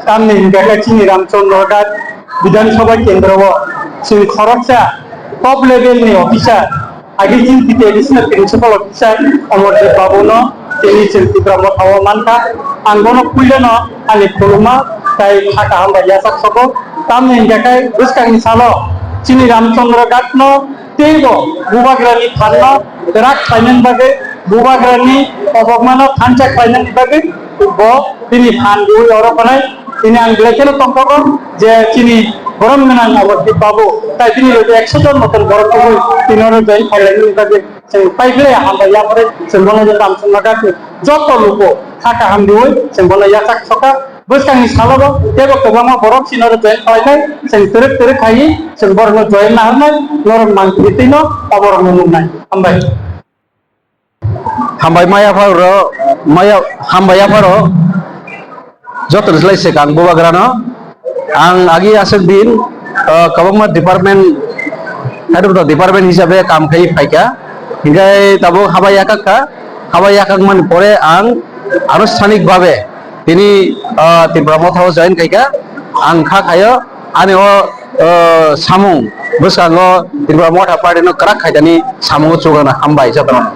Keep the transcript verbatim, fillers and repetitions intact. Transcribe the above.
Tamni hingkha khe chini Ramchandra Ghat Bidhan Sabha Kendro o chini khoroksa top level ni officer, agi chini T T A D C ni principal officer Omorjit Babu no tini chini Tipra Motha o mankha. Ang bono puila no ani khuluma tai kha kaham bai yachak sogo. Tamni hingkha khe bwskang ni salo chini Ramchandra Ghat no teibo bubagrani phanno kwrak khlainani bagwi, bubagrani kobokmano thansa khlainani bagwi bo bini phan rwui oro phanai. Tini ang belai kheno tongthogo je chini borom gwnang abo Babu, tai bini loge ekso jon moton borok tongwi tini oro join khlainani bagwi chwng paiphlai hambai yaphare chwng bono je Ramchandra Ghat ni joto luku kha kaham rwui chwng bono yachak soka. Bwskangni salobo teibo kwbangma borok chini oro join khlainai, chwng twrwk twrwk khaiwi chwng borokno join naharnai, norok mangpili twino oborokno nuknai. Hambai. Hambai maya pharo, maya, hambai yapharo, joto ni slai se kang bubagrano. Ang agi aswk din, ah, kwbangma department, head of the department hisabe kam khai phaikha. Hinkhe tabuk haba yakak kha, haba yakak mani pore ang anusthanik babe tini, ah, Tipra Motha o join khaikha. Ang kha khayo ani o, ah, samung bwskango Tipra Motha party no kwrak khaidani samungo chukrana hambai jotono.